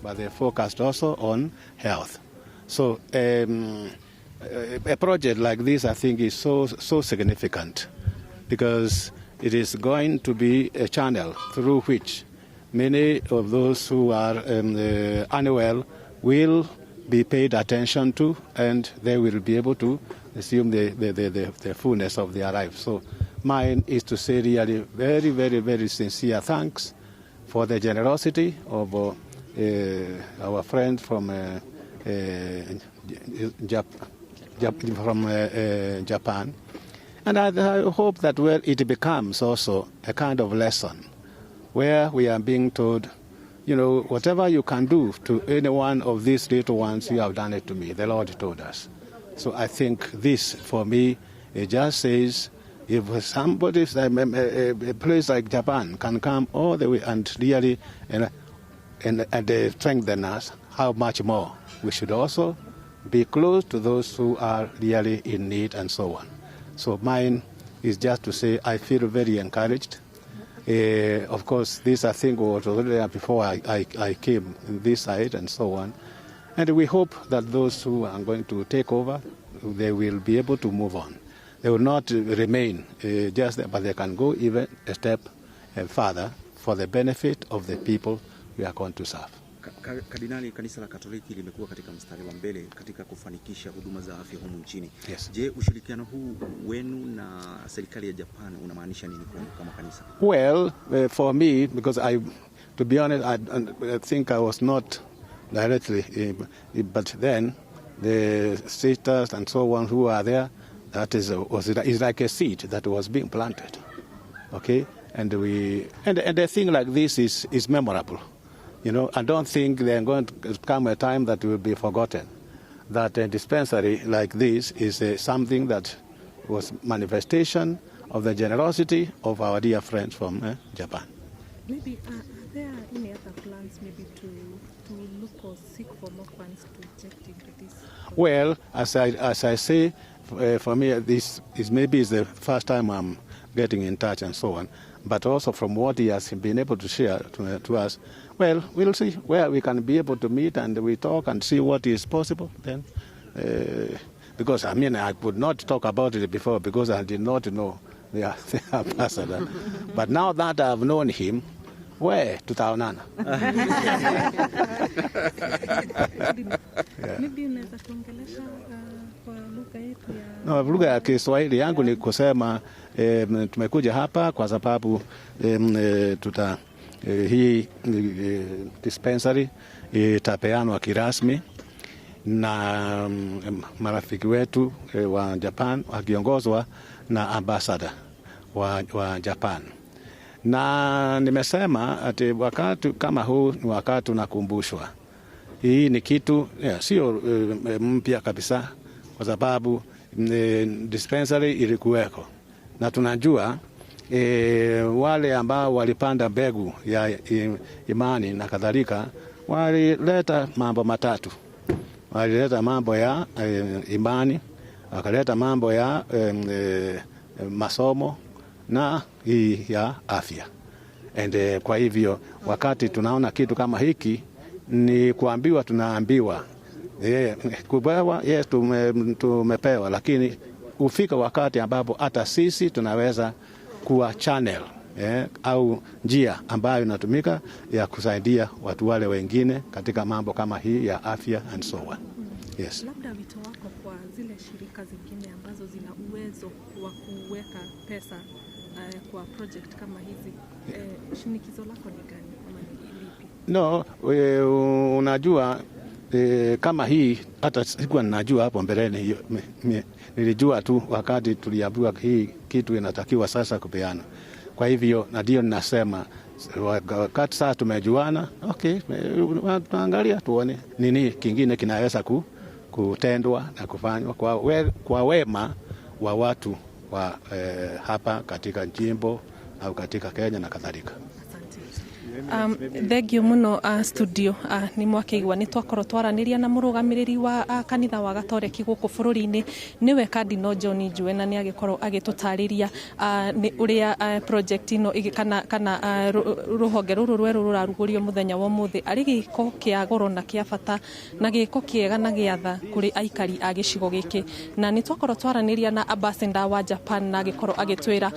but they focused also on health. So a project like this, I think, is so, so significant because it is going to be a channel through which many of those who are unwell will be paid attention to, and they will be able to assume the fullness of their life. So mine is to say really very, very, very sincere thanks for the generosity of our friend from Japan. And I hope that, well, it becomes also a kind of lesson where we are being told, whatever you can do to any one of these little ones, you have done it to me. The Lord told us. So I think this, for me, it just says, if somebody, a place like Japan can come all the way and really and strengthen us, how much more we should also be close to those who are really in need and so on. So mine is just to say I feel very encouraged. Of course, this I think was already there before I came in this side and so on. And we hope that those who are going to take over, they will be able to move on. They will not remain just there, but they can go even a step further for the benefit of the people we are going to serve. Kardinali, kanisa la Katoliki limekuwa katika mstari wa mbele katika kufanikisha huduma za afya humu nchini. Yes. Je, ushirikiano huu wenu na serikali ya Japan unamaanisha nini kwenu kama kanisa? Well, for me, because I, to be honest, I think I was not directly, but then the sisters and so on who are there, that is like a seed that was being planted, okay? And a thing like this is memorable. I don't think there's going to come a time that will be forgotten. That a dispensary like this is something that was manifestation of the generosity of our dear friends from Japan. Maybe are there any other plans maybe to look or seek for more funds to inject into this? Well, as I say, for me, this is maybe is the first time I'm getting in touch and so on. But also from what he has been able to share to us, well, we'll see where we can be able to meet and we talk and see what is possible then. Because, I mean, I could not talk about it before because I did not know the ambassador. But now that I've known him, we tutaonana. Maybe unaweza tuongelesha kwa lugha yetu ya No, lugha ya Kiswahili yangu ni kusema tumekuja hapa kwa sababu tuta hii dispensary itapeanwa kirasmi na marafiki wetu wa Japan wakiongozwa na ambassador wa Japan. Na nimesema ati wakati kama huu ni wakati unakumbushwa hii ni kitu, yeah, sio mpya kabisa kwa sababu dispensary ilikuweko na tunajua wale ambao walipanda mbegu ya imani na kadhalika walileta mambo matatu. Walileta mambo ya imani, wakaleta mambo ya masomo na hii ya afya. And kwa hivyo wakati tunaona kitu kama hiki ni kuambiwa, tunaambiwa, yeah, kupewa, yes, tumepewa, lakini hufika wakati ambapo hata sisi tunaweza kuwa channel au njia ambayo inatumika ya kusaidia watu wale wengine katika mambo kama hii ya afya and so on. Yes. Labda wito wako kwa zile shirika zingine ambazo zina uwezo wa kuweka pesa kwa project kama hizi, shinikizo lako ni gani ama ni lipi? No, unajua kama hii hata sikuwa ninajua hapo mbeleni hiyo, nilijua tu wakati tuliambiwa hii kitu inatakiwa sasa kupeana. Kwa hivyo na ndio ninasema wakati sasa tumejuana, okay, tuangalia tuone nini kingine kinaweza kutendwa na kufanywa kwa wema wa watu wa hapa katika jimbo au katika Kenya na kadhalika. Asante. Thank you muno studio. Nĩ mwakĩigua nĩ twakorwo twaranĩria na mũrũgamĩrĩri wa kanitha wa Gatoreki gũkũ bũrũri-inĩ, nĩwe Cardinal John Njue, na nĩ agĩkorwo agĩtũtarĩria nĩ ũrĩa project ĩno kana rũhonge rũrũ rwerũ rũrarugũrio mũthenya wa ũmũthĩ arĩ gĩko kĩa goro na kĩa bata na gĩko kĩega na gĩa tha kũrĩ aikari a gĩcigo gĩkĩ. Na nĩ twakorwo twaranĩria na ambassador wa Japan na agĩkorwo agĩtwĩra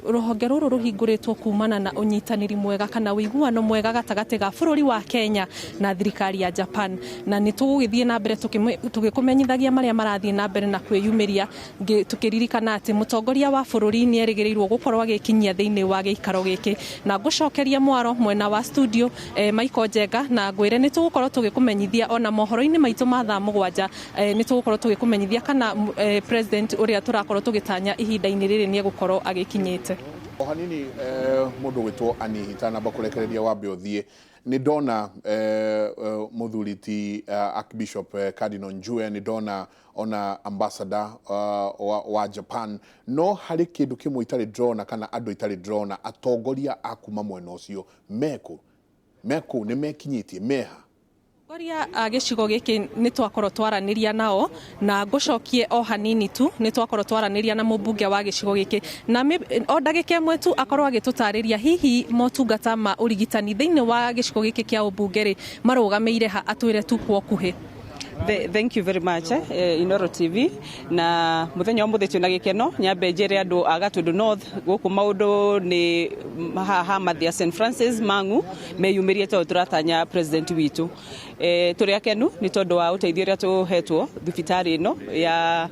rũhonge rũrũ rũhingũrĩtwo kumana na ũnyitanĩri mwega kana ũiguano mwega gatagatĩ ga bũrũri wa Kenya na thirikari ya Japan. Na nĩ tũgũgĩthiĩ na mbere tũgĩkũmenyithagia marĩa marathiĩ na mbere na kwĩyumĩria, tũkĩririkana atĩ mũtongoria wa bũrũri nĩ erĩgĩrĩirwo gũkorwo agĩkinyia thĩinĩ wa gĩikaro gĩkĩ. Na ngũcokeria mwaro mwena wa studio, Michael Njenga, na ngwĩre nĩ tũgũkorwo tũgĩkũmenyithia ona mohoro-inĩ maitũ ma thaa 7. Nĩ tũgũkorwo tũgĩkũmenyithia kana president ũrĩa tũrakorwo tũgĩtanya ihinda-inĩ rĩrĩ nĩ egũkorwo agĩkinyĩte. O hanini, mũndũ gwĩtwo ani itanamba kũrekereria wambe ũthiĩ, nĩ ndona mũthuri ti Archbishop Cardinal Njue, nĩ ndona ona ambassador wa Japan, no harĩ kĩndũ kĩmwe itarĩ ndĩrona kana andũ itarĩ ndĩrona, atongoria a kuma mwena ũcio mekũ mekũ nĩ mekinyĩtie meha? Atongoria a gĩcigo gĩkĩ nĩ twakorwo twaranĩria nao, na ngũcokie o hanini tu, nĩ twakorwo twaranĩria na mũmbunge wa gĩcigo gĩkĩ na o ndagĩka ĩmwe tu akorwo agĩtũtarĩria hihi motungata ma ũrigitani thĩinĩ wa gĩcigo gĩkĩ kĩa ũmbunge rĩ marũgamĩire ha, atwĩre tu kwa ũkuhĩ. Thank you very much, Inoro TV. Na muthenya wa muthĩ twĩna gĩkeno. Nyambe njĩre andũ a Gatundu North gũkũ maũndũ nĩ haha Mathia St Francis Mang'u meyumĩrie tondũ tũratanya president witũ. Tũrĩ akenu nĩ tondũ wa ũteithio ũrĩa tũhetwo thibitarĩ ĩno ya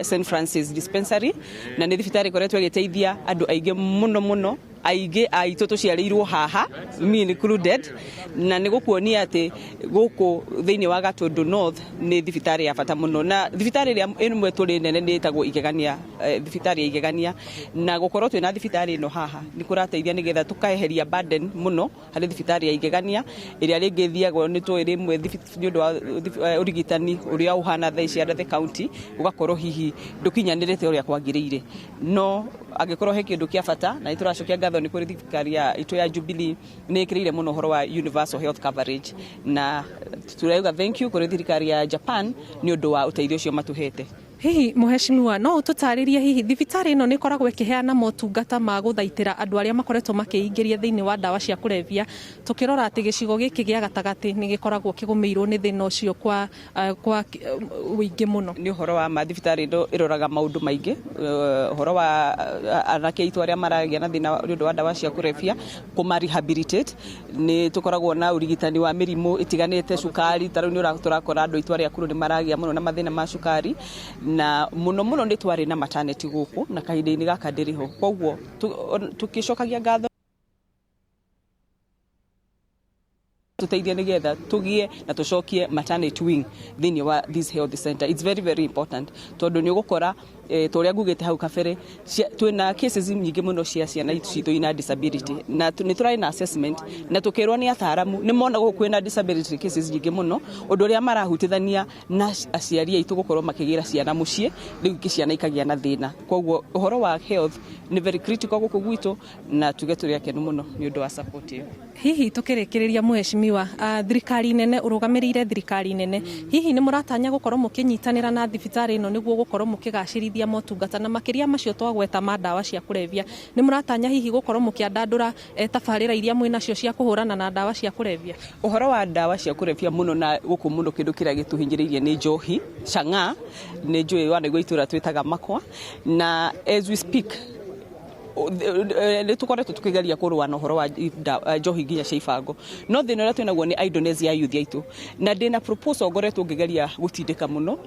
St Francis Dispensary, na nĩ thibitarĩ ĩkoretwo ĩgĩteithia andũ aingĩ mũno mũno, aingĩ aitũ tũciarĩirwo haha, me included, na nĩ gũkuonia atĩ gũkũ thĩinĩ wa Gatundu North nĩ thibitarĩ ya bata mũno. Na thibitarĩ ĩrĩa ĩmwe tũrĩ nene nĩ ĩtagwo Igegania, thibitarĩ ya Igegania, na gũkorwo twĩna thibitarĩ ĩno haha nĩ kũrateithia nĩgetha tũkaeheria burden mũno harĩ thibitarĩ ya Igegania ĩrĩa rĩngĩ ĩthiagwo nĩ tũĩ rĩmwe nĩ ũndũ wa ũrigitani ũrĩa ũhana thaa ici under the county ũgakorwo hihi ndũkinyanĩrĩte ũrĩa kwagĩrĩire. No angĩkorwo he kĩndũ kĩa bata na nĩ tũracokia ngatho nĩ kũrĩ thirikari ya itũ ya Jubilee, nĩ ĩkĩrĩire mũno ũhoro wa universal health coverage, na turauga thank you kũrĩ thirikari ya Japan nĩ ũndũ wa ũteithio ũcio matũhete. Hihi mũheshimiwa no ũtũtarĩrie hihi thibitarĩ ĩno nĩ ĩkoragwo ĩkĩheana motungata ma gũthaitĩra andũ arĩa makoretwo makĩingĩria thĩinĩ wa ndawa cia kũrebia, tũkĩrora atĩ gĩcigo gĩkĩ gĩa gatagatĩ nĩ gĩkoragwo kĩgũmĩirwo nĩ thĩna ũcio kwa wĩingĩ mũno? Nĩ ũhoro wa ma, thibitarĩ ĩno ĩroraga maũndũ maingĩ, ũhoro wa anake aitũ arĩa maragĩa na thĩna nĩ ũndũ wa ndawa cia kũrebia, kũma rehabilitate. Nĩ tũkoragwo na ũrigitani wa mĩrimũ ĩtiganĩte, cukari, ta rĩu nĩ tũrakora andũ aitũ arĩa akũrũ nĩ maragĩa mũno na mathĩna ma cukari, na mũno mũno nĩ twarĩ na maternity gũkũ na kahinda-inĩ gaka ndĩrĩ ho. Koguo tũkĩcokagia ngatho tũteithie nĩgetha tũgĩe na tũcokie maternity wing thĩinĩ wa this health center. It's very very important tondũ nĩ ũgũkora ta ũrĩa ngugĩte hau kabere, twĩna cases nyingĩ mũno cia ciana citũ ina disability, na nĩ tũrarĩ na assessment na tũkĩrwo nĩ ataaramu nĩ mona gũkũ kwĩna disability cases nyingĩ mũno, ũndũ ũrĩa marahutithania na aciari aitũ gũkorwo makĩgĩra ciana mũciĩ, rĩu ingĩ ciana ikagĩa na thĩna. Koguo ũhoro wa health nĩ very critical gũkũ gwitũ, na tuge tũrĩ akenu mũno nĩ ũndũ wa support ĩyo. Hihi tũkĩrĩkĩrĩria, mũheshimiwa, thirikari nene, ũrũgamĩrĩire thirikari nene, hihi nĩ mũratanya gũkorwo mũkĩnyitanĩra na thibitarĩ ĩno nĩguo gũkorwo mũkĩgacĩrithia motungata na makĩria macio twagweta ma ndawa cia kũrebia? Nĩ mũratanya hihi gũkorwo mũkĩandandũra tabarĩra iria mwĩnacio cia kũhũrana na ndawa cia kũrebia? Ũhoro wa ndawa cia kũrebia mũno na gũkũ mũno kĩndũ kĩrĩa gĩtũhinyĩrĩirie nĩ njohi chang'aa, nĩ njũĩ wanaigua itũra twĩtaga makwa, na as we speak nĩ tũkoretwo tũkĩgeria kũrũa na ũhoro wa njohi nginya cia ibango, no thĩna ũrĩa twĩnaguo nĩ idleness ya youth aitũ. Na ndĩna proposal ngoretwo ngĩgeria gũtindĩka mũno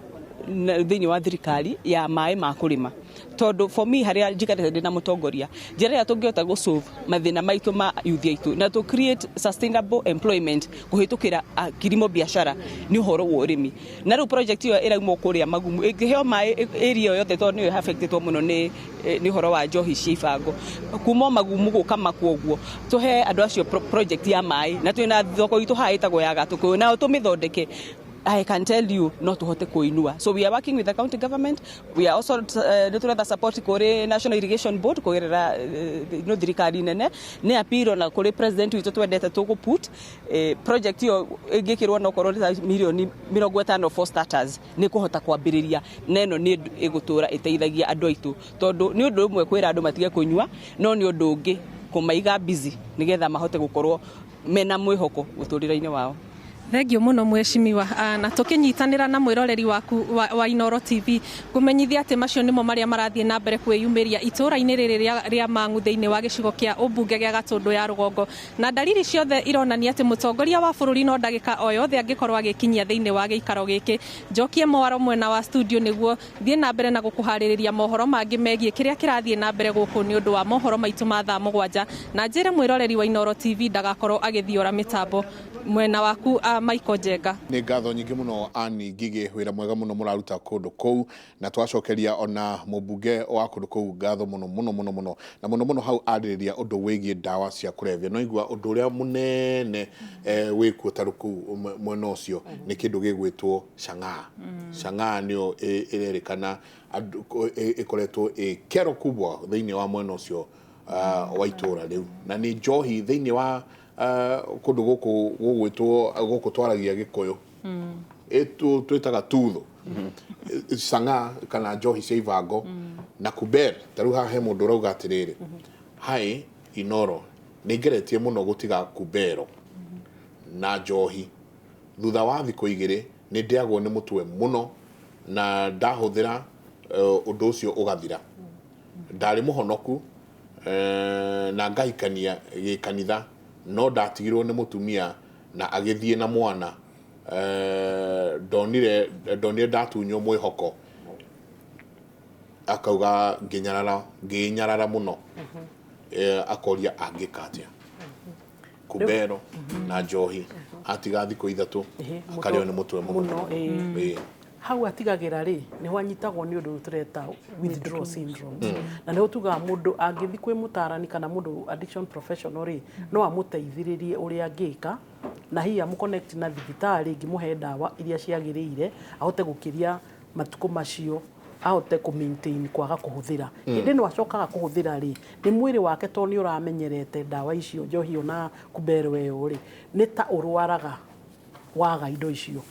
thĩinĩ wa thirikari ya maĩ ma kũrĩma, tondũ for me harĩa njikarĩte ndĩ na mũtongoria, njĩra ĩrĩa tũngĩhota gũ solve mathĩna maitũ ma youth aitũ na to create sustainable employment kũhĩtũkĩra kilimo biashara nĩ ũhoro wa ũrĩmi. Na rĩu project ĩyo ĩrauma kũrĩa Magumu ĩngĩheo maĩ area yothe, tondũ nĩyo affectetwo mũno nĩ ũhoro wa njohi cia ibango, kuma o Magumu gũka Makwa ũguo, tũhe andũ acio project ya maĩ. Na twĩna thoko itũ haha ĩtagwo ya Gatũkũyũ, nayo tũmĩthondeke. I can tell you no tuhote kuinua. So we are working with the county government. We are also nĩ tũretha support kũrĩ National Irrigation Board kũgerera no thirikari nene nĩ appeal na kũrĩ president witũ twendete tũgũ put project ĩyo ĩngĩkĩrwo no korwo nĩ ta mirioni 50 for starters nĩ kũhota kwambĩrĩria, na ĩno nĩ ĩgũtũra ĩteithagia andũ aitũ, tondũ nĩ ũndũ ũmwe kwĩra andũ matige kũnyua, no nĩ ũndũ ũngĩ kũmaiga busy nĩgetha mahote gũkorwo mena mwĩhoko mũtũrĩre-inĩ wao. Thengio muno mheshimiwa. Na tukinyitanira na mwiroreri waku wa Inooro TV, ngumenyithia ati macio nimo maria marathie na mbere kwiyumiria itura-ini riri ria Mang'u thiini wa gicigo kia ubunge gia Gatundu ya Rugongo, na dalili ciothe ironania ati mutongoria wa bururi no ndagika o yothe angikorwo agikinyia thiini wa giikaro giki. Njokie mwaro mwena wa studio niguo thie na mbere na gukuhaririria mohoro mangi megie kiria kirathie na mbere guku ni undu wa mohoro maitu ma thaa 7, na njire mwiroreri wa Inooro TV ndagakorwo agithiora mitambo. Mwena waku Michael Njenga. Nĩ ngatho nyingĩ mũno Anne Ngigĩ, wĩra mwega mũno mũraruta kũndũ kũu, na twacokeria ona mũmbunge wa kũndũ kũu ngatho mũno mũno mũno mũno, na mũno mũno hau arĩrĩria ũndũ wĩgiĩ ndawa cia kũrebia. No igua ũndũ ũrĩa mũnene wĩkuo ta kũu mwena ũcio nĩ kĩndũ gĩgwĩtwo chang'aa. Chang'aa nĩyo ĩrerĩkana ĩkoretwo ĩ kero kubwa thĩinĩ wa mwena ũcio wa itũũra rĩu, na nĩ njohi thĩinĩ wa kũndũ gũkũ gũgwĩtwo gũkũ twaragia Gĩkũyũ twĩtaga tutho, chang'aa kana njohi cia ibango na kuber. Ta rĩu haha he mũndũ ũrauga atĩrĩrĩ, hai Inooro, nĩ ngeretie mũno gũtiga kubero na njohi, thutha wa thikũ 2 nĩ ndĩagwo nĩ mũtwe mũno na ndahũthĩra ũndũ ũcio ũgathira. Ndarĩ mũhonoku na ngahikania gĩkanitha, no ndatigirwo nĩ mũtumia na agĩthiĩ na mwana. Ndonire ndatunywo mwĩhoko, akauga ngĩnyarara mũno. Akoria angĩka atĩa kubero na njohi, atiga thikũ 3 akarĩo nĩ mũtwe mũno. Hau atigagĩra rĩ nĩho anyitagwo nĩ ũndũ tũreta withdrawal syndrome, na nĩho tugaga mũndũ angĩthiĩ kwĩ mũtarani kana mũndũ addiction professional rĩ, no amũteithĩrĩrie ũrĩa angĩka, na hihi amũconnect na thibitarĩ ĩngĩmũhe ndawa iria ciagĩrĩire ahote gũkĩria matukũ macio, ahote kũ maintain kwaga kũhũthĩra. Hĩndĩ ĩno acokaga kũhũthĩra rĩ, nĩ mwĩrĩ wake tondũ nĩ ũramenyerete ndawa icio njohi ĩyo na kubero ĩyo rĩ, nĩ ta ũrwaraga waga indo icio.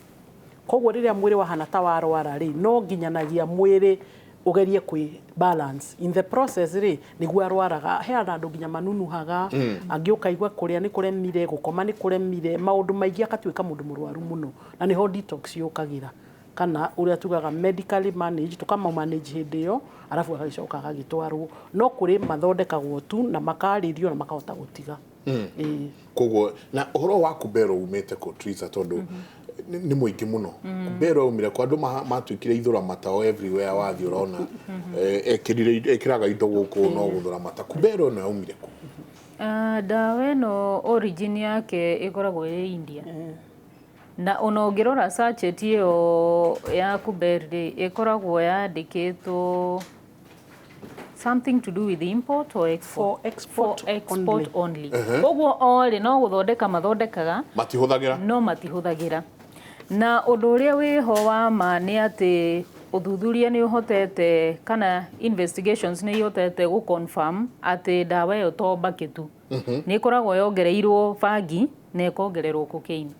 Koguo rĩrĩa mwĩrĩ wahana ta warwara rĩ, no nginyanagia mwĩrĩ ũgerie kwĩ balance in the process rĩ, nĩguo arwaraga. He andũ nginya manunuhaga, angĩ ũkaigua kũrĩa nĩ kũremire, gũkoma nĩ kũremire, maũndũ maingĩ akatuĩka mũndũ mũrwaru mũno, na nĩho detox yũkagĩra, kana ũrĩa tugaga medically manage, tũkama manage hĩndĩ ĩyo, arabu agagĩcoka agagĩtwarwo. No kũrĩ mathondekagwo tu na makarĩrio na makahota gũtiga. Koguo na ũhoro wa kubero umĩte kũ Teresa, tondũ nĩ mũingĩ mũno. Kubero umire kwa andũ matuĩkire ithũra mata o everywhere wathiĩ ũrona ekĩraga indo gũkũ no gũthũra mata. Kubero ĩno yaumire kũ? Ndawa ĩno origin yake ĩkoragwo ĩ India, na ona ũngĩrora sachet ĩyo ya kuber rĩ, ĩkoragwo yandĩkĩtwo something to do with import or export. For export, for export only. Koguo orĩ no gũthondeka mathondekaga, matihũthagĩra, no matihũthagĩra. Na ũndũ ũrĩa wĩho wa ma nĩ atĩ ũthuthuria nĩ ũhotete kana investigations nĩ ihotete gũ confirm atĩ ndawa ĩyo to mbakĩ tu, nĩ ĩkoragwo yongereirwo bangi na ĩkongererwo cocaine.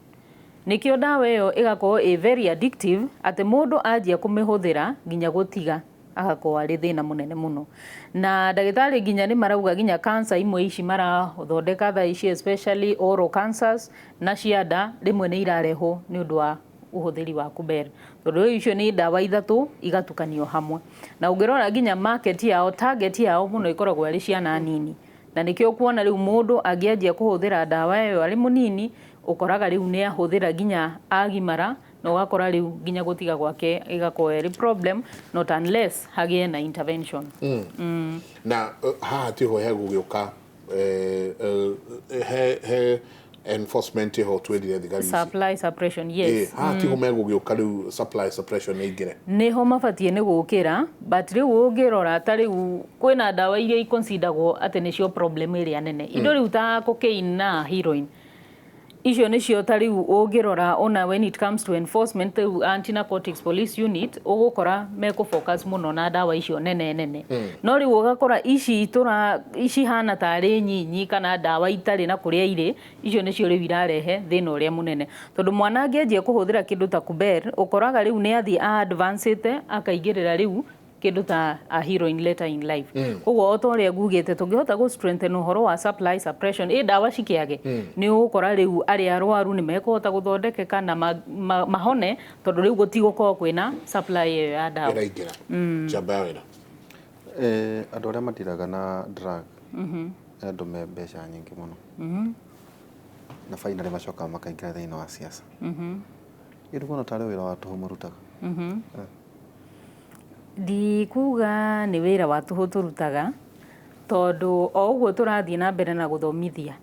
Nĩkĩo ndawa ĩyo ĩgakorwo ĩ very addictive, atĩ mũndũ anjia kũmĩhũthĩra nginya gũtiga agakorwo arĩ thĩna mũnene mũno. Na ndagĩtarĩ nginya nĩ marauga nginya cancer imwe ici marathondeka thaa ici, especially oral cancers na cia nda, rĩmwe nĩ irarehwo nĩ ũndũ wa ũhũthĩri wa kuber, tondũ rĩu icio nĩ ndawa 3 igatukanio hamwe. Na ũngĩrora nginya market yao, target yao mũno ĩkoragwo arĩ ciana nini, na nĩkĩo kuona rĩu mũndũ angĩanjia kũhũthĩra ndawa ĩyo arĩ mũnini, ũkoraga rĩu nĩ ahũthĩra nginya agimara, na ũgakora rĩu nginya gũtiga gwake ĩgakorwo ĩrĩ problem, not unless hagĩe na intervention. Na haha tiho he gũgĩũka he enforcement ho twĩrire thigari ici. Supply suppression, yes. Haha tiho megũgĩũka rĩu supply suppression ĩingĩre. Nĩho mabatiĩ nĩ gũkĩra, but rĩu ũngĩrora ta rĩu kwĩna ndawa iria iconsideragwo atĩ nĩcio problem ĩrĩa nene. Indo rĩu ta cocaine na heroin Icio nĩcio ta rĩu ũngĩrora ona when it comes to enforcement, rĩu Anti Narcotics Police Unit ũgũkora mekũ focus mũno na ndawa icio nene nene. No rĩu ũgakora ici tũra cihana tarĩ nyinyi kana ndawa itarĩ na kũrĩa irĩ, icio nĩcio rĩu irarehe thĩna ũrĩa mũnene, tondũ mwana angĩanjia kũhũthĩra kĩndũ ta kuber, ũkoraga rĩu nĩ athiĩ advancĩte akaingĩrĩra rĩu kĩndũ ta a heroin later in life. Koguo o ta ũrĩa ngugĩte, tũngĩhota gũ strengthen ũhoro wa supply suppression, ĩ ndawa cikĩage, nĩ ũgũkora rĩu arĩa arwaru nĩ mekũhota gũthondekeka na mahone, tondũ rĩu gũtigũkorwo kwĩna supply ĩyo ya ndawa. Ĩraingĩra njamba ya wĩra. Andũ arĩa matiraga na drug nĩ andũ me mbeca nyingĩ mũno, na finally macokaga makaingĩra thĩinĩ wa siasa. Ĩ ndikuona tarĩ wĩra wa tũhũ mũrutaga. Ndikuga nĩ wĩra wa tũhũ tũrutaga, tondũ o ũguo tũrathiĩ na mbere na gũthomithia,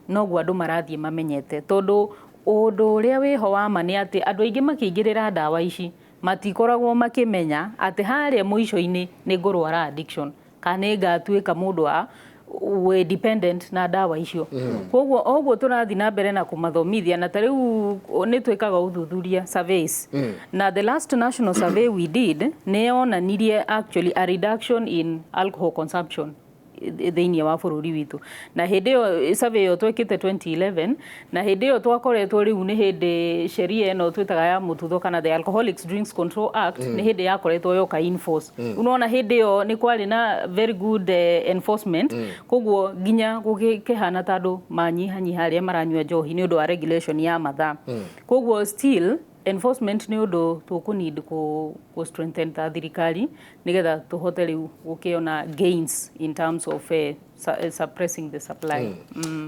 noguo andũ marathiĩ mamenyete, tondũ ũndũ ũrĩa wĩho wa ma nĩ atĩ andũ aingĩ makĩingĩrĩra ndawa ici matikoragwo makĩmenya atĩ harĩa mũico-inĩ nĩ ngũrwara addiction kana nĩ ngatuĩka mũndũ wa wĩ dependent na ndawa icio. Koguo o ũguo tũrathiĩ na mbere na kũmathomithia, na ta rĩu nĩ twĩkaga ũthuthuria, surveys, na the last national survey we did nĩ yonanirie actually a reduction in alcohol consumption thĩinĩ wa bũrũri witũ. Na hĩndĩ ĩyo survey ĩyo twekĩte 2011, na hĩndĩ ĩyo twakoretwo rĩu nĩ hĩndĩ sheria ĩno twĩtaga ya mũtutho kana the Alcoholics Drinks Control Act nĩ hĩndĩ yakoretwo yoka in force. Unaona hĩndĩ ĩyo nĩ kwarĩ na very good enforcement, koguo nginya gũkĩhana ta andũ manyihanyiha arĩa maranyua njohi nĩ ũndũ wa regulation ya mathaa. Koguo still enforcement nĩ ũndũ tũkũ need kũ strengthen ta thirikari, nĩgetha tũhote rĩu gũkĩona gains in terms of suppressing the supply.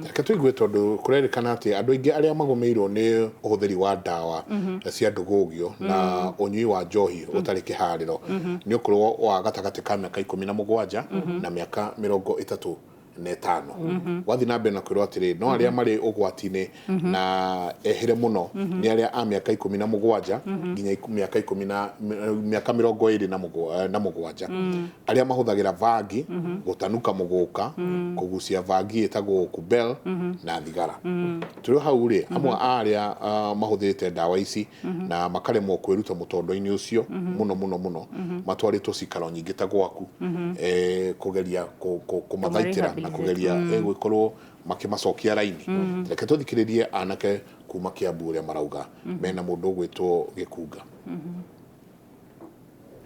Reke tũigue, tondũ kũrerĩkana atĩ andũ aingĩ arĩa magũmĩirwo nĩ ũhũthĩri wa ndawa cia ndũgũgio na ũnyui wa njohi ũtarĩ kĩharĩro nĩ ũkũrũ wa gatagatĩ ka mĩaka 17 na mĩaka 35. Wathiĩ na mbere na kwĩrwo atĩrĩ, no arĩa marĩ ũgwati-inĩ na ehĩre mũno nĩ arĩa a mĩaka 17 nginya mĩaka ikũmi na mĩaka 27, arĩa mahũthagĩra bangi, gũtanuka mũgũka, kũgucia bangi ĩtagwo kubel na thigara. Tũrĩ o hau rĩ, amwe a arĩa mahũthĩrĩte ndawa ici na makaremwo kwĩruta mũtondo-inĩ ũcio mũno mũno mũno matwarĩtwo cikaro nyingĩ ta gwaku, kũgeria kũmathaitĩra na kũgeria gũkorwo makĩmacokia raini. Reke tũthikĩrĩrie anake kuma Kiambu ũrĩa marauga mena mũndũ ũgwĩtwo Gĩkunga.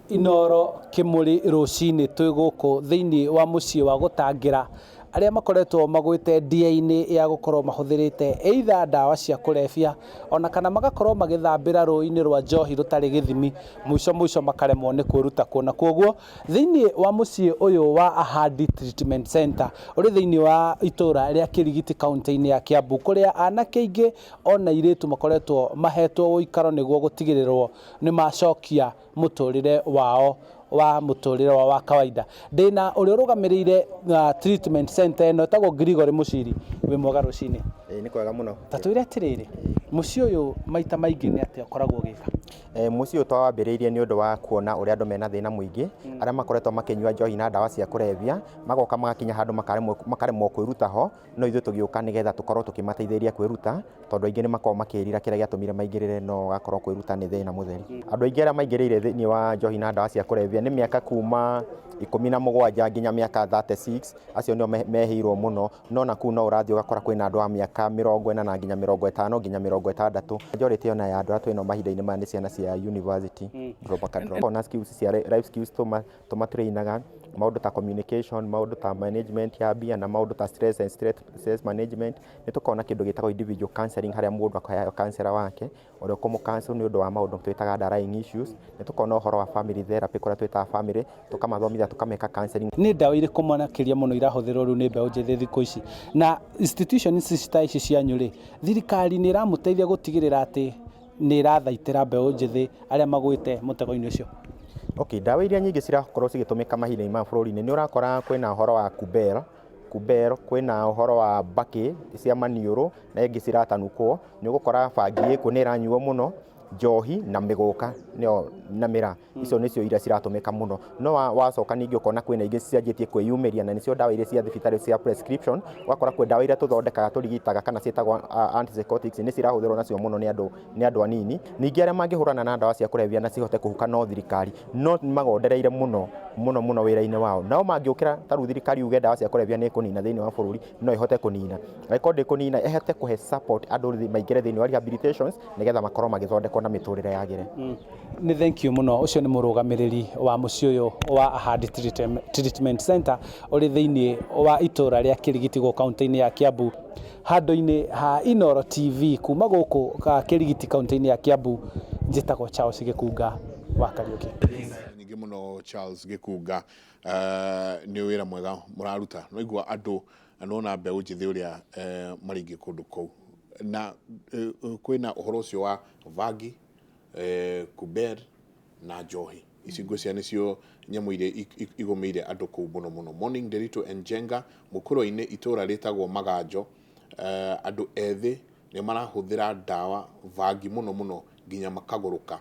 Inoro Kimuri, rũcinĩ twĩ gũkũ thĩinĩ wa mũciĩ wa gũtangĩra arĩa makoretwo magwĩte ndia-inĩ ya gũkorwo mahũthĩrĩte either ndawa cia kũrebia ona kana magakorwo magĩthambĩra rũĩ-inĩ rwa njohi rũtarĩ gĩthimi, mũico mũico makaremwo nĩ kwĩruta kuo. Na koguo thĩinĩ wa mũciĩ ũyũ wa Ahadi Treatment Center ũrĩ thĩinĩ wa itũra rĩa Kĩrigiti, kaunti-inĩ ya Kiambu, kũrĩa anake aingĩ ona airĩtu makoretwo mahetwo ũikaro nĩguo gũtigĩrĩrwo nĩ macokia mũtũrĩre wao wa mũtũrĩre wao wa kawaida. Ndĩna ũrĩa ũrũgamĩrĩire treatment center ĩno, ĩtagwo Gregory Mũciri. Wĩ mwega rũcinĩ? Ĩĩ, nĩ kwega mũno. Ta twĩre atĩrĩrĩ, mũciĩ ũyũ maita maingĩ nĩ atĩa ũkoragwo ũgĩka? Mũciĩ ũyũ twawambĩrĩirie nĩ ũndũ wa kuona ũrĩa andũ mena thĩna mũingĩ, arĩa makoretwo makĩnyua njohi na ndawa cia kũrebia, magoka magakinya handũ makaremwo kwĩruta ho, no ithuĩ tũgĩũka nĩgetha tũkorwo tũkĩmateithĩrĩria kwĩruta, tondũ aingĩ nĩ makoragwo makĩrira kĩrĩa gĩatũmire maingĩrĩre, no gakorwo kwĩruta nĩ thĩna mũtheri. Andũ aingĩ arĩa maingĩrĩire thĩinĩ wa njohi na ndawa cia kũrebia nĩ mĩaka kuma 17 nginya mĩaka 36, acio nĩo mehĩirwo mũno, no na kũu no ũrathiĩ ũgakora kwĩna andũ a mĩaka 40 nginya 50 nginya 60. Majority ona ya andũ arĩa twĩnao mahinda-inĩ maya nĩ ciana cia university, drop aka drop. Ona skills cia life skills tũmatrainaga maũndũ ta communication, maũndũ ta management ya mbia na maũndũ ta stress and stress management. Nĩ tũkoragwo na kĩndũ gĩtagwo individual counseling, harĩa mũndũ akaheo counselor wake ũrĩa ũkũmũ-counsel nĩ ũndũ wa maũndũ twĩtaga underlying issues. Nĩ tũkoragwo na ũhoro wa family therapy, kũrĩa twĩtaga family tũkamathomithia, tũkameka counseling. Nĩ ndawa irĩkũ makĩria mũno irahũthĩrwo rĩu nĩ mbeũ njĩthĩ thikũ ici? Na institution ici ta ici cianyu rĩ, thirikari nĩ ĩramũteithia gũtigĩrĩra atĩ nĩ ĩrathaitĩra mbeũ njĩthĩ arĩa magwĩte mũtego-inĩ ũcio? Okay, ndawa iria nyingĩ cirakorwo cigĩtũmĩka mahinda-inĩ ma bũrũri-inĩ, nĩ ũrakora kwĩna ũhoro wa kubel, kwĩna ũhoro wa mbakĩ cia maniũrũ na ingĩ ciratanukwo. Nĩ ũgũkora bangi ĩkuo nĩ ĩranyuo mũno. Njohi na mĩgũka nĩyo na mĩraa, icio nĩcio iria ciratũmĩka mũno. No wacoka ningĩ ũkona kwĩna ingĩ cianjĩtie kwĩyumĩria, na nĩcio ndawa iria cia thibitarĩ cia prescription. Ũgakora kwĩ ndawa iria tũthondekaga, tũrigitaga, kana ciĩtagwo antipsychotics, nĩ cirahũthĩrwo nacio mũno nĩ andũ anini. Ningĩ arĩa mangĩhũrana na ndawa cia kũrebia na cihote kũhuka no thirikari, no magondereire mũno mũno mũno wĩra-inĩ wao. Nao mangĩũkĩra, ta rĩu thirikari yuge ndawa cia kũrebia nĩ ĩkũnina thĩinĩ wa bũrũri, no ĩhote kũnina. Angĩkorwo ndĩkũnina, ĩhote kũhe support andũ maingĩre thĩinĩ wa rehabilitations, nĩgetha makorwo magĩthondekwo na mĩtũrĩre yagĩre. Nĩ thank you mũno. Ũcio nĩ mũrũgamĩrĩri wa mũciĩ ũyũ wa Ahadi Treatment Center ũrĩ thĩinĩ wa itũra rĩa Kĩrigiti gũkũ kaunti-inĩ ya Kiambu. Handũ-inĩ ha Inoro TV kuma gũkũ Kĩrigiti, kaunti-inĩ ya Kiambu, njĩtagwo Charles Gĩkunga wa Kariũki. Nyingĩ mũno, Charles Gĩkunga. Nĩ wĩra mwega mũraruta. No igua andũ na nona mbeũ njĩthĩ ũrĩa marĩ kũndũ kũu na kwĩna ũhoro ũcio wa bangi, kuber na njohi. Ici ngwĩciria nĩcio nyamũ iria igũmĩire andũ kũu mũno mũno. Morning, Nderitu and Njenga. Mũkũrũ-inĩ, itũra rĩtagwo Maganjo, andũ ethĩ nĩ marahũthĩra ndawa, bangi mũno mũno, nginya makagũrũka.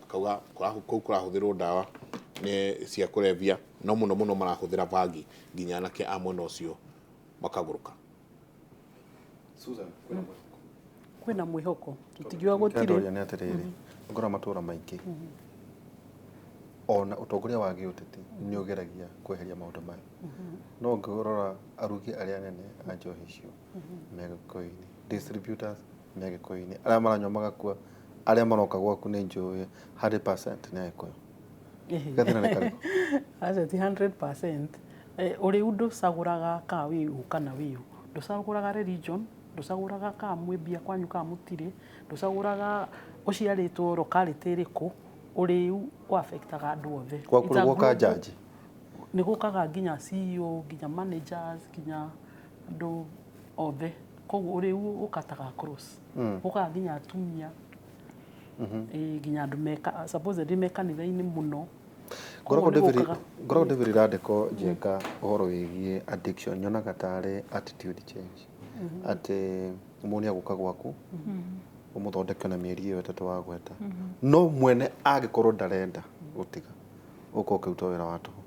Akauga kũu kũrahũthĩrwo ndawa nĩ cia kũrebia, no mũno mũno marahũthĩra bangi, nginya anake a mwena ũcio makagũrũka. Susan, kwĩna mwĩhoko? Kwĩna mwĩhoko, tũtingiuga gũtirĩ. Ndoria nĩ atĩrĩrĩ, ngora matũra maingĩ ona ũtongoria wa gĩũteti nĩ ũgeragia kweheria maũndũ maya, no ũngĩrora arugi arĩa anene a njohi icio me Gĩkũyũ-inĩ, distributors me Gĩkũyũ-inĩ, arĩa maranyua magakua, arĩa maroka gwaku nĩ njũĩ 100% nĩ Agĩkũyũ. Gathĩna nĩ karĩkũ? Aca, ti 100%. Ũrĩu ndũcagũraga ka wĩ ũ kana wĩ ũ, ndũcagũraga religion, ndũcagũraga ka mwĩ mbia kwanyu ka mũtirĩ, ndũcagũraga ũciarĩtwo locality ĩrĩkũ. Ũrĩu ũaffectaga andũ othe. Gwaku It's a gwoka global- njanji? Nĩ gũkaga nginya CEO, nginya managers, nginya andũ othe. Koguo ũrĩu ũkataga across, ũkaga nginya atumia, nginya andũ meka supposedly me kanitha-inĩ mũno. Ngoragwo Koguo nĩ David, gũkaga. Ngoragwo David irandĩko Njenga ũhoro wĩgiĩ addiction, nyonaga tarĩ attitude change, atĩ mũndũ nĩ agũka gwaku ũmũthondeke na mĩeri ĩyo 3 wagweta, no mwene angĩkorwo ndarenda gũtiga, ũkorwo ũkĩruta wĩra wa tũhũ.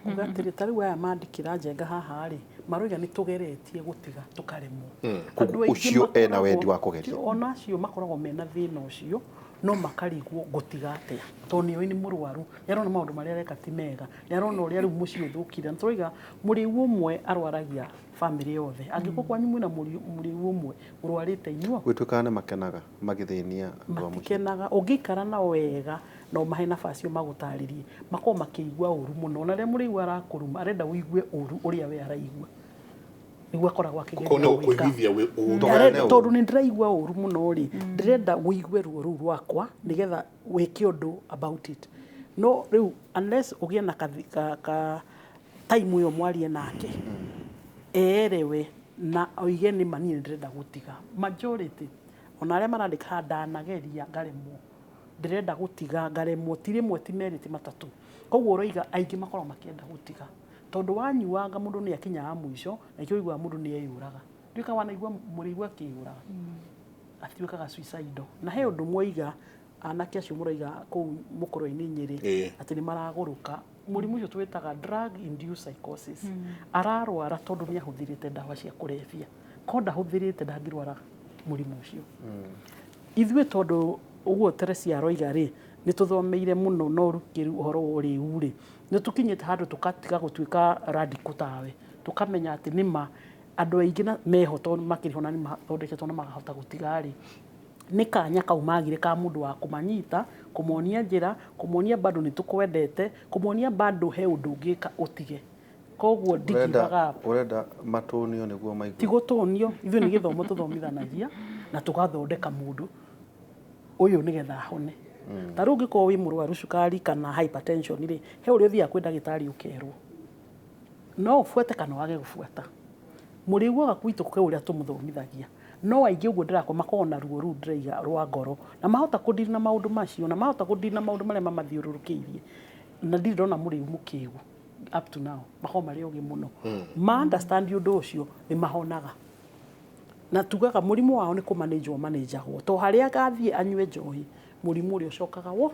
Kuga atĩrĩ, ta rĩu aya mandĩkĩra Njenga haha rĩ, maroiga nĩ tũgeretie gũtiga tũkaremwo. Koguo Andũ aingĩ ũcio ena wendi wa makoragwo- kũgeria. Ona acio makoragwo mena thĩna ũcio, no makarigwo ngũtiga atĩa, tondũ nĩoĩ nĩ mũrwaru, nĩ arona maũndũ marĩa areka ti mega, nĩ arona ũrĩa rĩu mũciĩ ũthũkire. Na tũroiga mũrĩu ũmwe arwaragia bamĩrĩ yothe. Angĩkorwo kwanyu mwĩna mũrĩu ũmwe ũrwarĩte, inyuo Gwĩtuĩkaga nĩ makenaga magĩthĩnia andũ a mũciĩ. Matikenaga. Ũngĩikara nao wega na ũmahe nabaci ũmagũtarĩrie, makorwo makĩigua ũru mũno. Ona rĩrĩa mũrĩu arakũruma, arenda ũigue ũru ũrĩa we araigua, nĩguo akoragwo Kũu nĩ akĩgeria gwĩka. gũkũiguithia ũru. Tũgayane ũru. Tondũ nĩ ndĩraigua ũru mũno rĩ, ndĩrenda ũigue ruo rũu rwakwa nĩgetha wĩke ũndũ about it. No rĩu unless ũgĩe na ka time ĩyo mwarie nake, erewe na oige nĩ ma niĩ nĩ ndĩrenda gũtiga. Majority ona arĩa marandĩka haha, ndanageria ngaremwo, ndĩrenda gũtiga ngaremwo, ti rĩmwe, ti merĩ, ti matatũ. Koguo ũroiga aingĩ makoragwo makĩenda gũtiga, tondũ wanyuanga mũndũ nĩ akinyaga mũico, na ikĩo ũiguaga mũndũ nĩ eyũraga. Nduĩka wanaigua mũrĩu akĩyũraga, atuĩkaga suicidal. Na he ũndũ mwoiga, anake acio mũroiga kũu mũkũrwe-inĩ Nyĩrĩ, atĩ nĩ maragũrũka. Mũrimũ ũcio twĩtaga drug induced psychosis. Ararwara tondũ nĩ ahũthĩrĩte ndawa cia kũrebia. Ko ndahũthĩrĩte, ndangĩrwara mũrimũ ũcio. Ithuĩ tondũ ũguo Teresia aroiga rĩ, nĩ tũthomeire mũno na ũrukĩru ũhoro wa ũrĩu rĩ, nĩ tũkinyĩte handũ tũgatiga gũtuĩka radical tawe, tũkamenya atĩ nĩma andũ aingĩ na meho, tondũ makĩrĩ ho na nĩ mathondeketwo na makahota gũtiga rĩ, nĩ kanya kau magire ka mũndũ wa kũmanyita, kũmonia njĩra, kũmonia bado nĩ tũkwendete, kũmonia bado he ũndũ ũngĩka ũtige. Koguo ndingivaga up. Ũrenda matũnio nĩguo maigue? Ti gũtũnio, ithuĩ nĩ gĩthomo tũthomithanagia na tũgathondeka mũndũ ũyũ nĩgetha ahone. Ta rĩu ũngĩkorwo wĩ mũrwaru cukari kana hypertension rĩ, he ũrĩa ũthiaga kwĩ ndagĩtarĩ ũkerwo no ũbuate kana wage gũbuata. Mũrĩu oka gwitũ kwĩ ũrĩa tũmũthomithagia, no aingĩ ũguo ndĩrakwa makoragwo na ruo rũu ndĩraiga rwa ngoro, na mahota kũdeal na maũndũ macio, na mahota kũdeal na maũndũ marĩa mamathiũrũrũkĩirie. Na ndirĩ ndona mũrĩu mũkĩgu up to now, makoragwo marĩ ogĩ mũno. Ma understand ũndũ ũcio, nĩ mahonaga. Na tugaga mũrimũ wao nĩ kũmanĩnjwo manĩnjagwo to harĩa agathiĩ anyue njohi, mũrimũ ũrĩa ũcokaga wo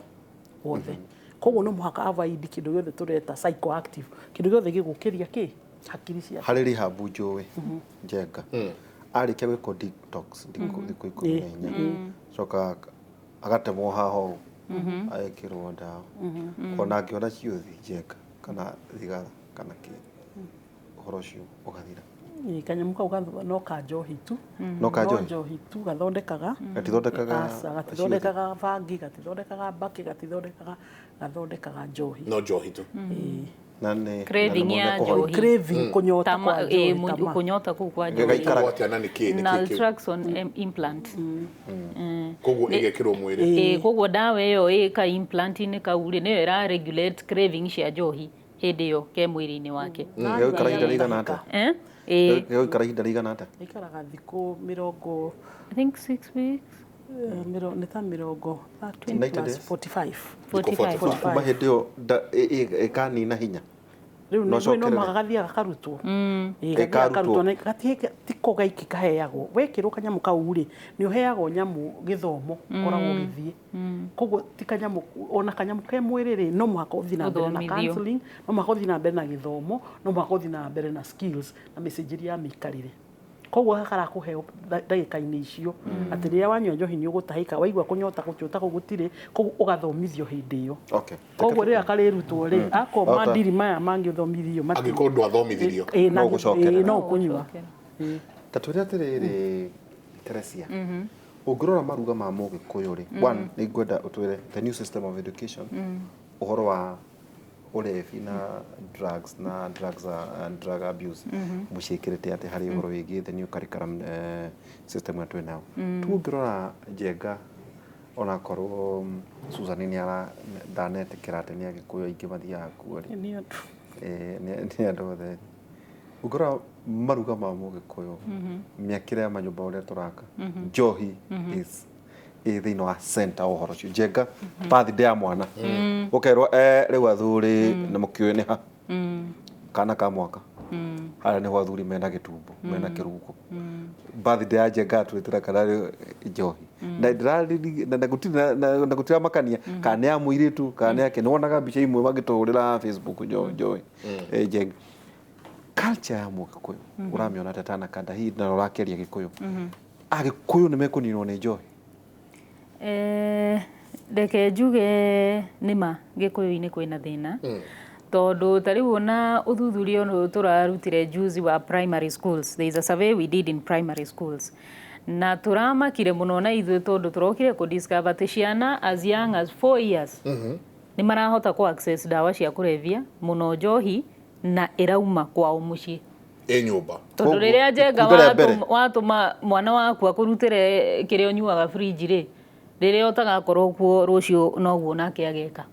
wothe. Koguo no mũhaka avoid kĩndũ gĩothe tũreta psychoactive, kĩndũ gĩothe gĩgũkĩria kĩ hakiri ciake. Harĩ rehab njũĩ Njenga arĩkia gwĩkwo detox thikũ 14, coka agatemwo haha ũũ, agekĩrwo ndawa, ona angĩona ciũthi Njenga kana thigara kana kĩ, ũhoro ũcio ũgathira. Ĩĩ, kanyamũ kau no ka njohi tu. No ka no njohi? Njohi tu gathondekaga. Gatithondekaga? Aca, gatithondekaga bangi, gatithondekaga mbakĩ, gatithondekaga, gathondekaga njohi. No njohi tu. Ĩĩ. Na nĩ Craving na nĩ ya mũndũ ekũhona. njohi. Craving, kũnyota Tama, kwa ĩ, njohi, tama. kũnyota kũu kwa njohi. Gĩgaikara- Atĩa na nĩkĩ nĩkĩ kĩu? Naltrexone implant. Koguo ĩgekĩrwo mwĩrĩ? Ĩ, koguo ndawa ĩyo ĩ ka implant-inĩ kau rĩ, nĩyo ĩra regulate craving cia njohi hĩndĩ ĩyo ke mwĩrĩ-inĩ wake. Gĩgũikara ihinda rĩigana atĩa? Eh? Ĩ, Gĩgũikara ihinda rĩigana atĩa? Ĩikaraga thikũ mĩrongo I think 6 weeks. Nĩ ta mĩrongo 13 90 plus days. 45. 45. Kuma hĩndĩ ĩyo ĩkanina hinya. Rĩu No nĩ no cokerere. mũhaka gathiaga karutwo. Ĩĩ, Ĩkarutwo. gathiaga karutwo na tiko gaiki kaheagwo. Wekĩrwo kanyamũ kau rĩ, nĩ ũheagwo nyamũ, gĩthomo ũkoragwo ũgĩthiĩ. Koguo ti kanyamũ, ona kanyamũ ke mwĩrĩ rĩ, no mũhaka ũthiĩ na mbere na Ũthomithio. counseling, no mũhaka ũthiĩ na mbere na gĩthomo, no mũhaka ũthiĩ na mbere na skills na mĩcenjerie ya mĩikarĩre. Koguo gaka karakũheo ndagĩka-inĩ icio atĩ rĩrĩa wanyua njohi nĩ ũgũtahĩka, waigua kũnyota gũtiũta kũu gũtirĩ, koguo ũgathomithio hĩndĩ ĩyo. Okay. Koguo rĩrĩa karĩrutwo rĩ, akorwo Ota. mandiri maya mangĩthomithio Angĩkorwo ndwathomithirio. Ĩĩ, No ũgũcokerera. ĩĩ, no ũkũnyua. Ta twĩre atĩrĩrĩ, Teresia, ũngĩrora maruga ma mũgĩkũyũ rĩ, one, nĩ ngwenda ũtwĩre the new system of education, ũhoro wa ũrebi na drugs na drugs and drug abuse, mũciĩkĩrĩte atĩ harĩ ũhoro wĩgiĩ the new curriculum system ĩrĩa twĩ nayo tu? Ũngĩrora Njenga, onakorwo Susan nĩ ara ndanetĩkĩra atĩ nĩ Agĩkũyũ aingĩ mathiaga kuo rĩ. Nĩ andũ. Nĩ andũ othe. Ũngĩrora maruga ma mũgĩkũyũ, mĩakĩre ya manyũmba ũrĩa tũraka, njohi is ĩ thĩinĩ wa center wa ũhoro ũcio. Njenga, birthday ya mwana ũkerwo, rĩu athuri nĩ mũkĩũĩ nĩ ha kana ka mwaka harĩa nĩho athuri mena gĩtumbo mena kĩrungo. Birthday ya Njenga twĩtĩra kana rĩ njohi na na gũtirĩ na gũtiramakania kana nĩ ya mũirĩtu kana nĩ yake. Nĩ wonaga mbica imwe magĩtũhũrĩra Facebook njohi. Njenga, culture ya mũgĩkũyũ ũramĩona atĩa Tanakanda hihi na ũrakĩaria Gĩkũyũ? Agĩkũyũ nĩ mekũninwo nĩ njohi? Reke njuge nĩma Gĩkũyũ-inĩ kwĩna thĩna, tondũ ta rĩu ona ũthuthuria ũyũ tũrarutire juzi wa primary schools, there is a survey we did in primary schools, na tũramakire mũno na ithuĩ tondũ tũrokire kũ discover atĩ ciana as young as 4 years nĩ marahota kũ access ndawa cia kũrebia, mũno njohi, na ĩrauma kwao mũciĩ. Ĩ nyũmba. Tondũ Koguo, rĩrĩa Njenga ikunda rĩa mbere. watũma mwana waku akũrutĩre kĩrĩa ũnyuaga fridge rĩ, rĩrĩa ũtagakorwo kuo rũciũ noguo nake ageka.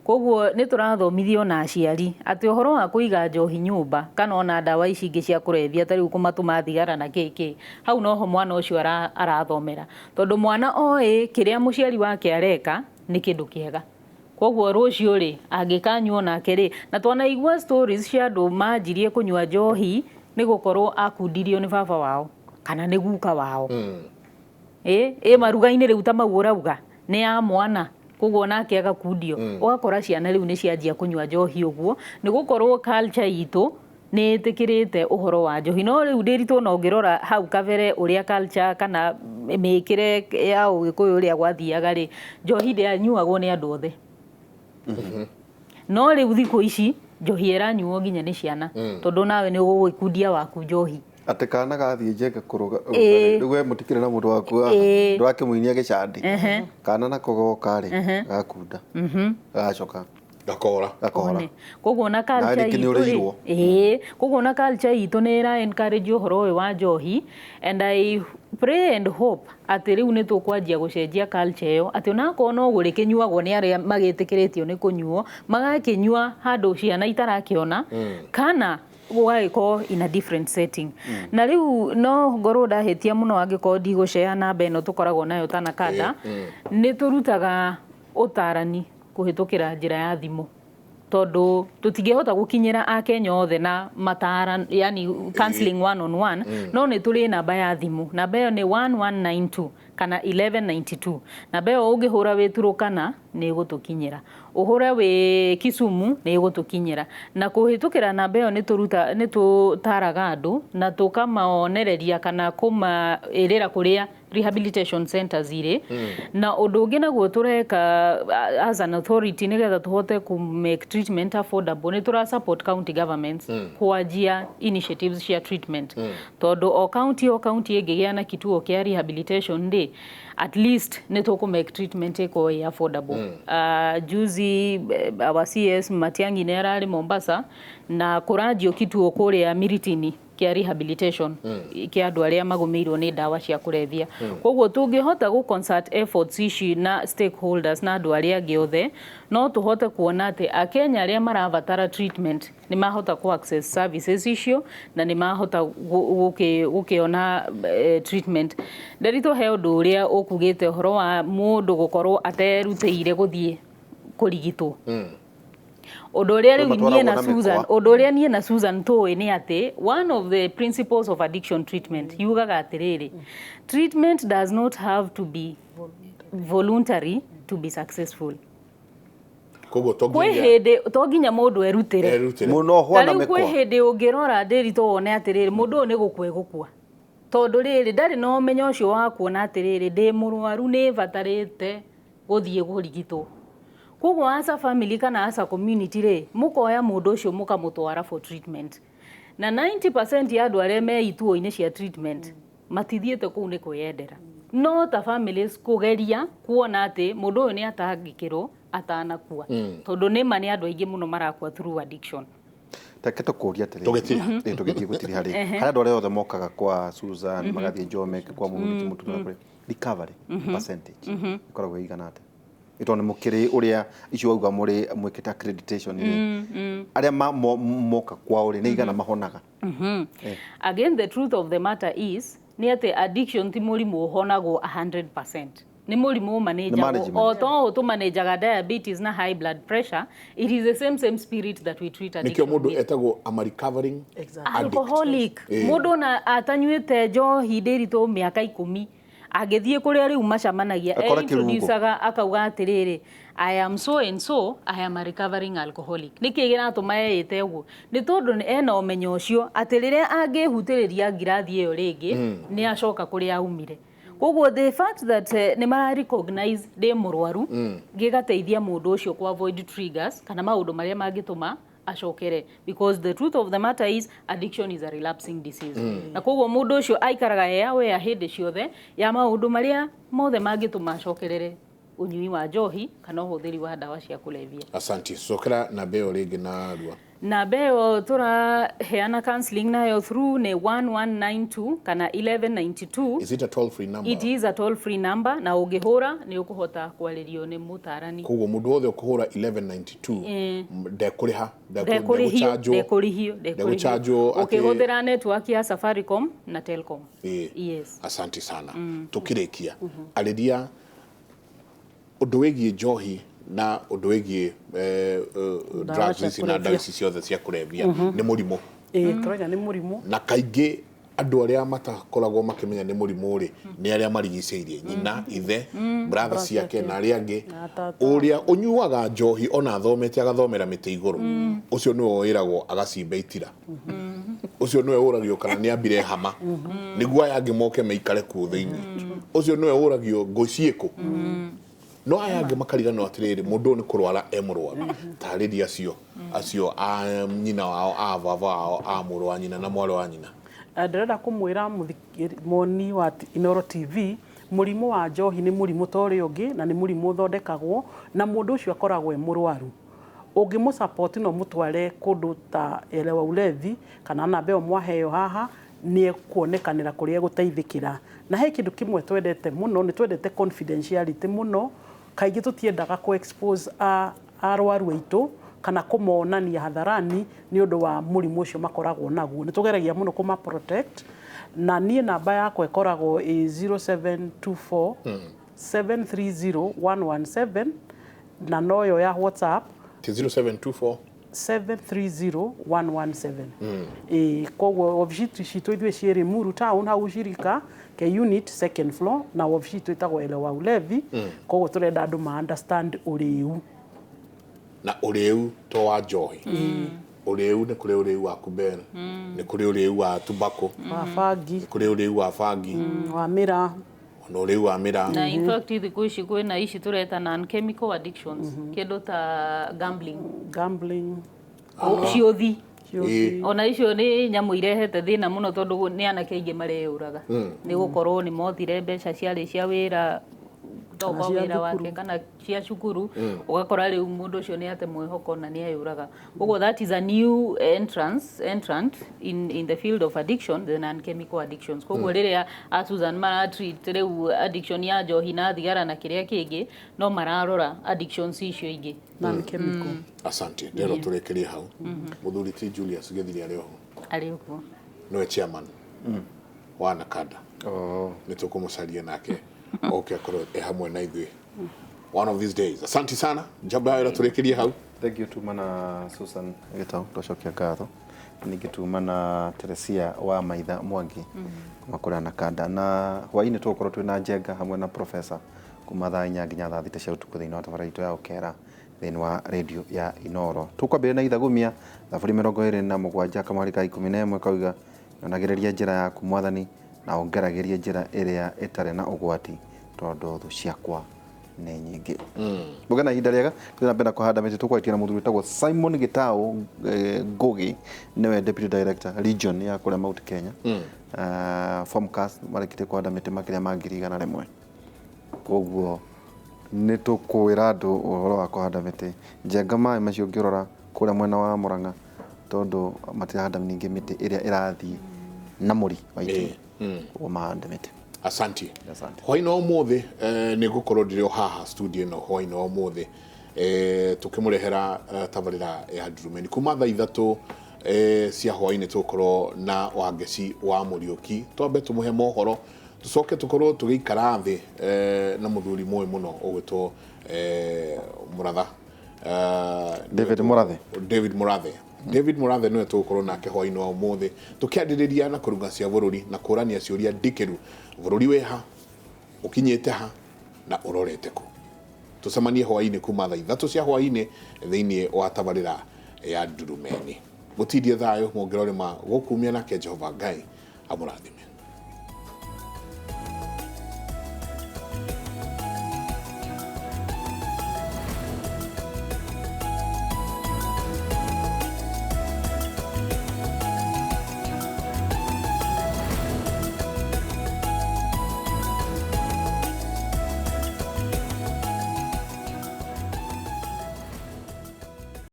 Koguo nĩ tũrathomithio na aciari atĩ ũhoro wa kũiga njohi nyũmba kana ona ndawa ici ingĩ cia kũrebia, ta rĩu kũmatũma thigara na kĩ kĩ, hau noho mwana ũcio arathomera, tondũ mwana oĩ kĩrĩa mũciari wake areka nĩ kĩndũ kĩega. Koguo rũciũ rĩ, angĩkanyua nake rĩ, na twanaigua stories cia andũ manjirie kũnyua njohi nĩ gũkorwo akundirio nĩ baba wao kana nĩ guka wao. Ĩ maruga-inĩ rĩu ta mau ũrauga nĩ ya mwana, koguo nake agakundio. Ũgakora ciana rĩu nĩ cianjia kũnyua njohi ũguo nĩ gũkorwo culture itũ nĩ ĩtĩkĩrĩte ũhoro wa njohi. No rĩu ndĩritũ na ũngĩrora hau kabere ũrĩa culture kana mĩkĩre ya Ũgĩkũyũ ũrĩa gwathiaga rĩ, njohi ndĩanyuagwo nĩ andũ othe. No rĩu thikũ ici njohi ĩranyuo nginya nĩ ciana, tondũ nawe nĩ ũgũgĩkundia waku njohi. Atĩ kana gathiĩ Njenga kũrũga rĩu we mũtikĩrĩ na mũndũ waku haha, ndũrakĩmũinia gĩcandi, kana nako goka rĩ, gakunda, gagacoka gakora. Gakora. One. Koguo na culture Nawe rĩngĩ nĩ itũ rĩ, ũrĩirwo. Ĩĩ, koguo na culture itũ nĩ ĩra encourage ũhoro ũyũ wa njohi, and I pray and hope atĩ rĩu nĩ tũkwanjia gũcenjia culture ĩyo, atĩ onakorwo no gũrĩkĩnyuagwo nĩ arĩa magĩtĩkĩrĩtio nĩ kũnyuo, magakĩnyua handũ ciana itarakĩona kana gũgagĩkorwo in a different setting. Na rĩu no ngorwo ndahĩtia mũno angĩkorwo ndigũcea namba ĩno tũkoragwo nayo Tanakanda. Nĩ tũrutaga ũtarani kũhĩtũkĩra njĩra ya thimũ. Tondũ tũtingĩhota gũkinyĩra Akenya othe na matara, yani counseling one on one, no nĩ tũrĩ namba ya thimũ. Namba ĩyo nĩ 1192 kana 1192. Namba ĩyo ũngĩhũra wĩ Turukana nĩ ĩgũtũkinyĩra, ũhũre wĩ Kisumu nĩ ĩgũtũkinyĩra. Na kũhĩtũkĩra namba ĩyo nĩ tũtaraga andũ na tũkamaonereria kana kũmaĩrĩra kũrĩa rehabilitation centers irĩ. Na ũndũ ũngĩ naguo tũreka as an authority nĩgetha tũhote ku make treatment affordable, nĩ tũra support county governments kwanjia initiatives cia treatment, tondũ o county ĩngĩgĩa na kituo kĩa rehabilitation rĩ, at least nĩ tũkũ make treatment ĩkorwo ĩ affordable. Juzi our CS Matiang'i nĩ ararĩ Mombasa na kũranjio kituo kũrĩa Miritini kĩa rehabilitation kĩa andũ arĩa magũmĩirwo nĩ ndawa cia kũrebia. Koguo tũngĩhota gũ concert efforts ici na stakeholders na andũ arĩa angĩ othe, no tũhote kuona atĩ Akenya arĩa marabatara treatment nĩ mahota ku access services icio na nĩ mahota gũkĩona treatment. Nderitũ, he ũndũ ũrĩa ũkugĩte ũhoro wa mũndũ gũkorwo aterutĩire gũthiĩ kũrigitwo. Ũndũ ũrĩa rĩu niĩ na matwaragwo na Susan mĩkwa. Ũndũ ũrĩa niĩ na Susan tũĩ nĩ atĩ one of the principles of addiction treatment yugaga atĩrĩrĩ, treatment does not have to be voluntary to be successful. Koguo to Kwĩ nginya hĩndĩ to nginya mũndũ erutĩre. Erutĩre. Mũno Ta hwana rĩu kwĩ mĩkwa. Hĩndĩ ũngĩrora ndĩritũ wone atĩrĩrĩ, mũndũ ũyũ nĩ gũkua egũkua, tondũ rĩrĩ ndarĩ na ũmenyo ũcio wa kuona atĩrĩrĩ, ndĩ mũrwaru, nĩ batarĩte gũthiĩ kũrigitwo. Koguo as a family kana as a community rĩ, mũkoya mũndũ ũcio mũkamũtwara for treatment, na 90% ya andũ arĩa me ituo-inĩ cia treatment matithiĩte kũu nĩ kwĩyendera, no ta families kũgeria kuona atĩ mũndũ ũyũ nĩ atangĩkĩrwo atanakua, tondũ nĩ ma nĩ andũ aingĩ mũno marakua through addiction. Reke tũkũrie atĩrĩrĩ. Tũgĩtira. Ĩ, tũgĩthiĩ gũtiriha rĩ, harĩ andũ arĩa othe mokaga kwa Susan, magathiĩ Jomek kwa mũhunjia mũtumia, kũrĩ recovery percentage ĩkoragwo ĩigana atĩa? Nĩ tondũ nĩ mũkĩrĩ ũrĩa icio wauga mũrĩ mwĩkĩte accreditation rĩ, arĩa moka kwao rĩ, nĩ igana mahonaga? Again, the truth of the matter is nĩ atĩ addiction ti mũrimũ ũhonagwo 100%, nĩ mũrimũ ũmanĩnjagwo. Management. O to ũũ tũmanĩnjaga diabetes na high blood pressure, it is the same spirit that we treat Nĩkĩo addiction mũndũ with. etagwo ama recovering addict. Alcoholic. Mũndũ ona atanyuĩte njohi ndĩritũ mĩaka 10, angĩthiĩ kũrĩa rĩu macamanagia, Akore kĩrungo. Eintroducaga akauga atĩrĩrĩ, "I am so and so, I am a recovering alcoholic." Nĩkĩ kĩratũma eĩte ũguo? Nĩ tondũ ena ũmenyo ũcio atĩ rĩrĩa angĩhutĩrĩria ngirathi ĩyo rĩngĩ, nĩ acoka kũrĩa aumire. Koguo the fact that nĩ mara recognize ndĩ mũrwaru gĩgateithia mũndũ ũcio ku avoid triggers kana maũndũ marĩa mangĩtũma acokere, because the truth of the matter is addiction is a relapsing disease, na koguo mũndũ ũcio aikaraga e aware hĩndĩ ciothe ya maũndũ marĩa mothe mangĩtũma acokerere ũnyui wa njohi kana ũhũthĩri wa ndawa cia kũrebia. Asante. Cokera namba ĩyo rĩngĩ na rua. Namba ĩyo tũraheana counseling nayo through nĩ 1192 kana 1192. Is it a toll free number? It is a toll free number, na ũngĩhũra nĩ ũkũhota kwarĩrio nĩ mũtarani. Koguo mũndũ wothe ũkũhũra 1192 ndekũrĩha? Ndekũrĩhio. Ndegũchanjwo? Ndekũrĩhio. Ndegũchanjwo atĩ- Ũkĩhũthĩra network ya Safaricom na Telcom. Ĩĩ. Yes. Asante sana. Tukĩrĩkia, arĩria ũndũ wĩgiĩ njohi na ũndũ wĩgiĩ Ndawa drugs cia ici na ndawa kũrebia. ici ciothe cia kũrebia nĩ mũrimũ. Ĩĩ, tũrauga nĩ mũrimũ. Na kaingĩ andũ arĩa matakoragwo makĩmenya nĩ mũrimũ rĩ, nĩ arĩa marigicĩirie, nyina, ithe, brother ciake na arĩa angĩ. Na tata. Ũrĩa ũnyuaga njohi ona athomete agathomera mĩtĩ igũrũ, ũcio nĩwe wĩragwo agacimba itira, ũcio nĩwe ũragio kana nĩ ambire hama nĩguo aya angĩ moke maikare kuo thĩinĩ, ũcio nĩwe ũragio ngũ ciĩkũ, no aya angĩ makariganĩrwo atĩrĩrĩ, mũndũ ũyũ nĩ kũrwara e mũrwaru. Tarĩria acio a nyina wao, a baba wao, a mũrũ wa nyina na mwarĩ wa nyina. Ndĩrenda kũmwĩra mwoni wa Inooro TV, mũrimũ wa njohi nĩ mũrimũ ta ũrĩa ũngĩ, na nĩ mũrimũ ũthondekagwo, na mũndũ ũcio akoragwo e mũrwaru. Ũngĩmũ support no mũtware kũndũ ta Elewa Ulevi kana namba ĩyo mwaheo haha, nĩ ekuonekanĩra kũrĩa egũteithĩkĩra. Na he kĩndũ kĩmwe twendete mũno, nĩ twendete confidentiality mũno. Kaingĩ tũtiendaga kũ expose arwaru aitũ kana kũmonania hadharani nĩ ũndũ wa mũrimũ ũcio makoragwo naguo. Nĩ tũgeragia mũno kũma protect. Na niĩ namba yakwa ĩkoragwo ĩ 0724 730 117, na noyo ya WhatsApp. Ati 0724 730117. Ĩĩ, koguo wabici citũ ithuĩ ciĩ Limuru town hau Shirika ke unit second floor, na wabici itũ ĩtagwo Elewa Ulevi. Koguo tũrenda andũ ma understand ũrĩu. Na ũrĩu to wa njohi, ũrĩu nĩ kũrĩ ũrĩu wa kubera, nĩ kũrĩ ũrĩu wa tobacco, wa bangi, nĩ kũrĩ ũrĩu wa bangi, wa mĩraa. Ona ũrĩu wa mĩraa. Na in fact thikũ ici kwĩna ici tũreta non chemical addictions, kĩndũ ta gambling. Gambling. Ciũthi. Ĩĩ. Ona icio nĩ nyamũ irehete thĩna mũno, tondũ nĩ anake aingĩ mareyũraga nĩ gũkorwo nĩ mothire mbeca ciarĩ cia wĩra, tokorwo cia wĩra wake thukuru. Kana cia cukuru, ũgakora rĩu mũndũ ũcio nĩ ate mwĩhoko na nĩ eyũraga. Koguo that is a new entrant in the field of addiction, the non chemical addictions. Koguo rĩrĩa a Susan maratreat rĩu addiction ya njohi na thigara na kĩrĩa kĩngĩ, no mararora addictions icio ingĩ. Non chemical. Asante, ndero tũrĩkĩrie hau. Mũthuri ti Julius Gĩthiri arĩ oho? Arĩ ũguo. Nĩwe chairman wa Nakada. Oh. Nĩ tũkũmũcaria nake oke akorwo e hamwe na ithuĩ one of these days. Asante sana, njamba yayo, tũrĩkĩrie hau. Thank you, tuma na Susan Gitau, twacokia ngatho. Ningĩ tuma na Teresia wa Maitha Mwangi kuma kũrĩa Nakanda, na hwaĩ-inĩ tũgũkorwo twĩna Njenga hamwe na professor kuma thaa 4 nginya thaa 6 cia ũtukũ thĩinĩ wa tabarĩra itũ ya Ũkera thĩinĩ wa radio ya Inoro. Tũkwambĩrĩria na Ithagumia thaburi 27 kamwari ka 11, kauga, "Nyonagĩrĩria njĩra yaku, Mwathani, na ũngeragĩrie njĩra ĩrĩa ĩtarĩ na ũgwati, tondũ thũ ciakwa nĩ nyingĩ." Mũgĩe na ihinda rĩega. Tũthiĩ na mbere na kũhanda mĩtĩ. Tũkwarĩtie na mũthuri wĩtagwo Simon Gitau Ngugi, nĩwe deputy director region ya kũrĩa Mount Kenya. Formcast marĩkĩtie kũhanda mĩtĩ makĩria ma 100,000, koguo nĩ tũkwĩra andũ ũhoro wa kũhanda mĩtĩ. Njenga maĩ macio ũngĩrora kũrĩa mwena wa Murang'a, tondũ matirahanda ningĩ mĩtĩ ĩrĩa ĩrathiĩ na mũri wa itĩ, koguo mahande mĩtĩ. Asante. Asante. Hwaĩ-inĩ wa ũmũthĩ nĩ ngũkorwo ndĩrĩ o haha studio ĩno hwaĩ-inĩ wa ũmũthĩ, tũkĩmũrehera tabarĩra ya Ndurumeni kuma thaa 3 cia hwaĩ-inĩ. Tũgũkorwo na Wangeci wa Mũriũki, twambe tũmũhe mohoro, tũcoke tũkorwo tũgĩikara thĩ na mũthuri mũĩ mũno ũgwĩtwo Mũratha. David Mũrathe. David Murathe. David Murathe nĩwe tũgũkorwo nake hwaĩ-inĩ wa ũmũthĩ, tũkĩarĩrĩria na kũrunga cia bũrũri na kũrania ciũria ndikĩru: bũrũri wĩ ha, ũkinyĩte ha, na ũrorete kũ? Tũcemanie hwaĩ-inĩ kuma thaa 3 cia hwaĩ-inĩ thĩinĩ wa tabarĩra ya Ndurumeni. Mũtindie thayũ, mũngĩrorĩma gũkumia nake Jehova Ngai amũrathime.